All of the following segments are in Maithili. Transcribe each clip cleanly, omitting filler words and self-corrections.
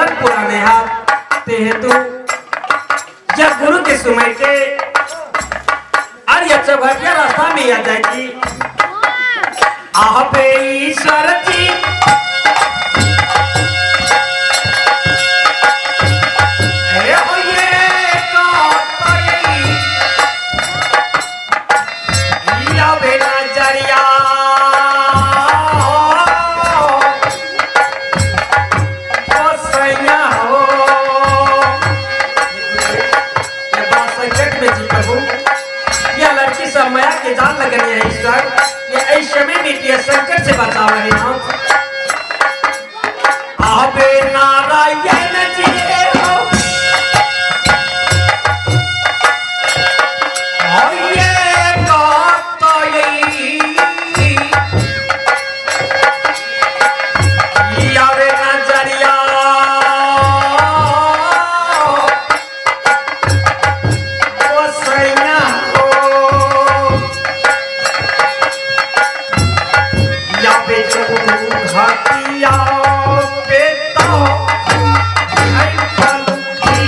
लगन पूरा नहीं हाथ ते हेतु जब गुरु के सुमय के और यह चौघटिया रास्ता में आ जाएगी। आप ईश्वर जी ए होये कातई या बेना जरिया ओ सैया हो। ये बात संकट में जी प्रभु, यह लड़की सब माया के जाल लगने है ईश्वर, ये ऐसे में भी ये संकट से बचा रहे हैं। आबे नारायण जी हो, ये कातई यावे नजरिया ओ सैया हो, यावे चौघटिया पे तो आई पलकी।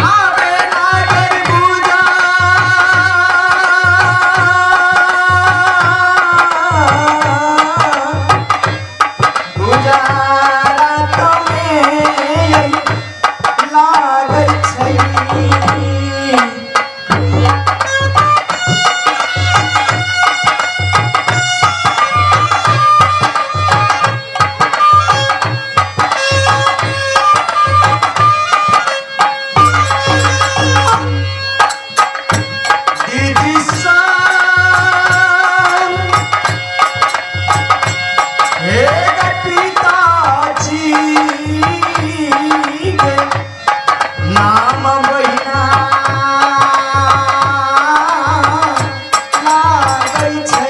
आबे नागर पूजा गुजारा तमे लागै छै। दीदी सन हे गे पिताजी गे नाम बहिना लागै छै।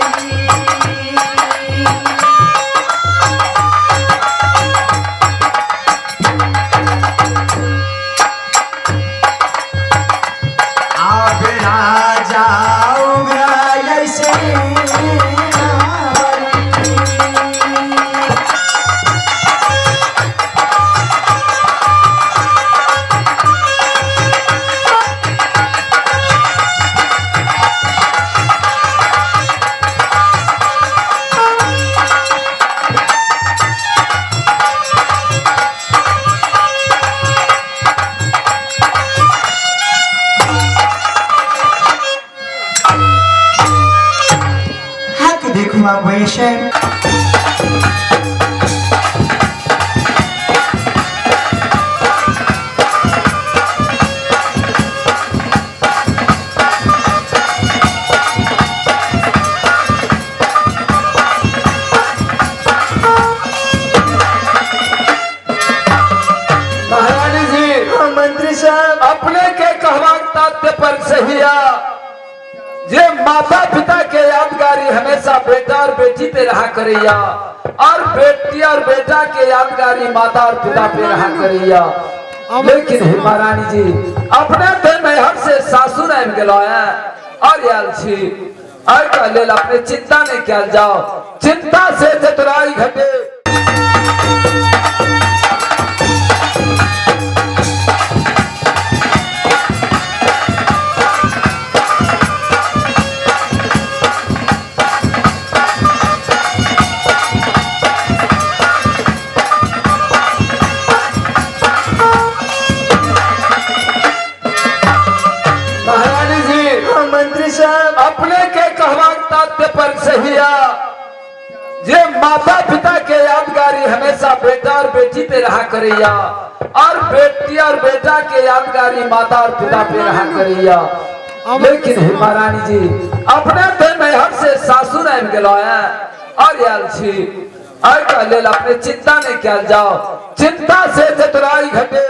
आब राजा उग्र ऐसे हक देखू आप वैसे। महारानी जी, हाँ, मंत्री साहब, अपने के कहवाक तात्य पर सहिया जे माता पिता के यादगारी हमेशा बेटा और बेटी पे रहा करैया और बेटी और बेटा के यादगारी माता और पिता पे रहा करैया। लेकिन हे महारानी जी, अपने ते नैहर से सासुर आबि गेलो है और आयल छी, एहिके लेल अपने चिंता नहीं कयल जाओ, चिंता से चतुराई घटे। महारानी जी, हाँ, मंत्री साहब, अपने के कहवाक तात्य पर सहिया जे माता पिता के यादगारी हमेशा बेटा और बेटी पे रहा करैया और बेटी और बेटा के यादगारी माता और पिता पे रहा करिया। लेकिन हे महारानी जी, अपने ते नैहर से सासुर आबि गेलो है और आयल छी, एहि के लेल अपने चिंता नहीं कयल जाओ, चिंता से चतुराई घटे।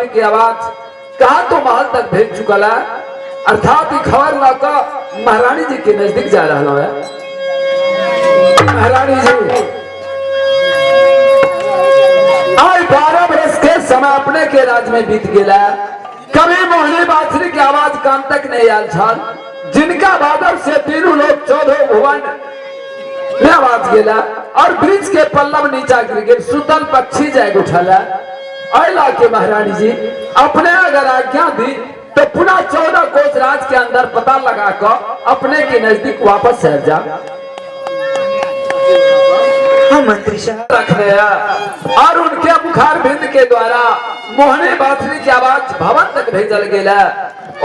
की आवाज कहा तो महल तक भेज चुकल है, अर्थात खबर लाकर महारानी जी के नजदीक जा रहा है। महारानी जी आज 12 बरस के समय अपने के राज में बीत गया, कभी मोहनी बांसुरी की आवाज कान तक नहीं आयल छल, जिनका बादल से तीनों लोग 14 भुवन में आवाज गेला और ब्रिज के पल्लव नीचा गिर गेल, सुतल पक्षी जाग उठल। अला के महारानी जी अपने अगर आज्ञा दी तो पुनः 14 कोस राज के अंदर पता लगा कर अपने के नजदीक वापस आ जा। हाँ मंत्री साहब रखने और उनके मुखार बिंद के द्वारा मोहनी बांसुरी की आवाज भवन तक भेजल गेला।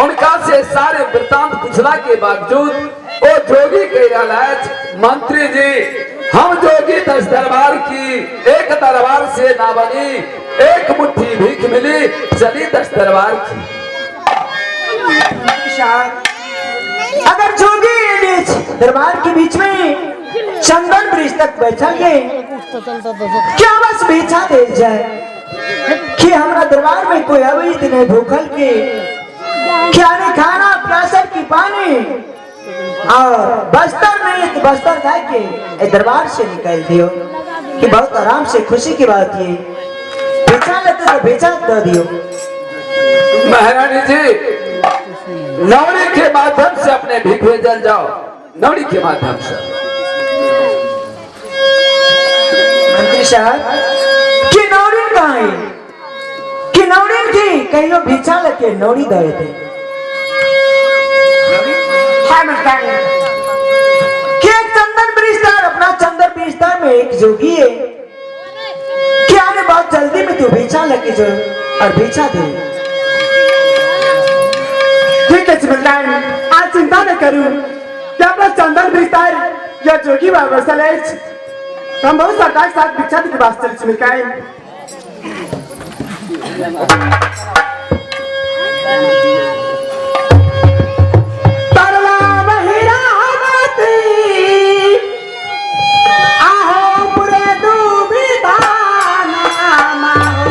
उनका से सारे वृत्तांत पूछला के बावजूद वो जोगी कह रहा है, मंत्री जी हम जोगी 10 दरबार की एक दरबार से ना बनी, एक मुट्ठी भीख मिली चली 10 दरबार की। अगर जोगी दरबार के बीच में चंदन ब्रिज तक बैठा गए, क्या बस बिछा दे जाए कि हमारा दरबार में कोई अवैध नहीं भूखल के क्या नहीं खाना प्यासर की पानी और बस्तर नहीं तो बस्तर खा के दरबार से निकाल दियो कि बहुत आराम से खुशी की बात ये बेचा लेते तो बेचा दे दियो। महारानी जी नवरी के माध्यम से अपने भीख भेजल जाओ, नवरी के माध्यम से। सर कि नौरी कहाँ है? कि नौरी की कहियो भिक्षा लेके नौरी दे दे। हाँ मलकान। कि एक चंदन ब्रिजदार, अपना चंदन ब्रिजदार में एक जोगी है कि आने बहुत जल्दी में तू भिक्षा लेके जो और भिक्षा दे। ठीक है मलकान, आज चिंता न करू कि अपना चंदन ब्रिजदार या जोगी बाबा सलेच हम बहुत सरकार के साथ भिक्षा के वास्ते चल मलकान। तरला बहिरावती, आहो पुरे डूबी दाना माहो।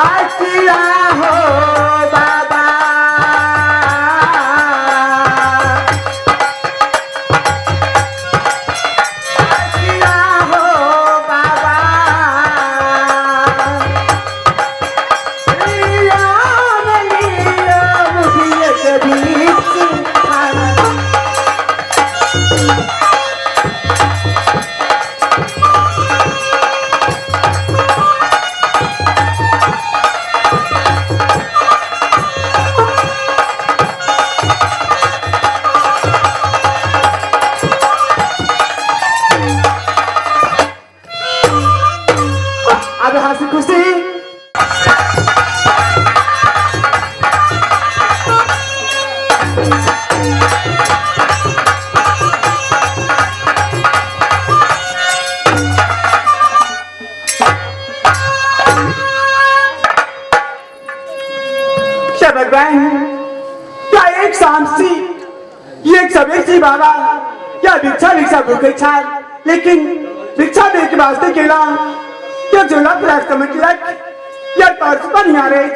आचिया हो बाबा, आचिया हो बाबा, रिया मलिया मुखिया के बीच खाना। अब हंसी खुशी। क्या भगवान, क्या एक शाम सी एक सवेर सी बाबा, क्या भिक्षा भिक्षा भूखे छाल, लेकिन भिक्षा दे के वास्ते केला क्या झोला प्राप्त समझ लग या तर्ज पर नहीं आ रहे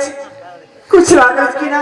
कुछ लागत की ना।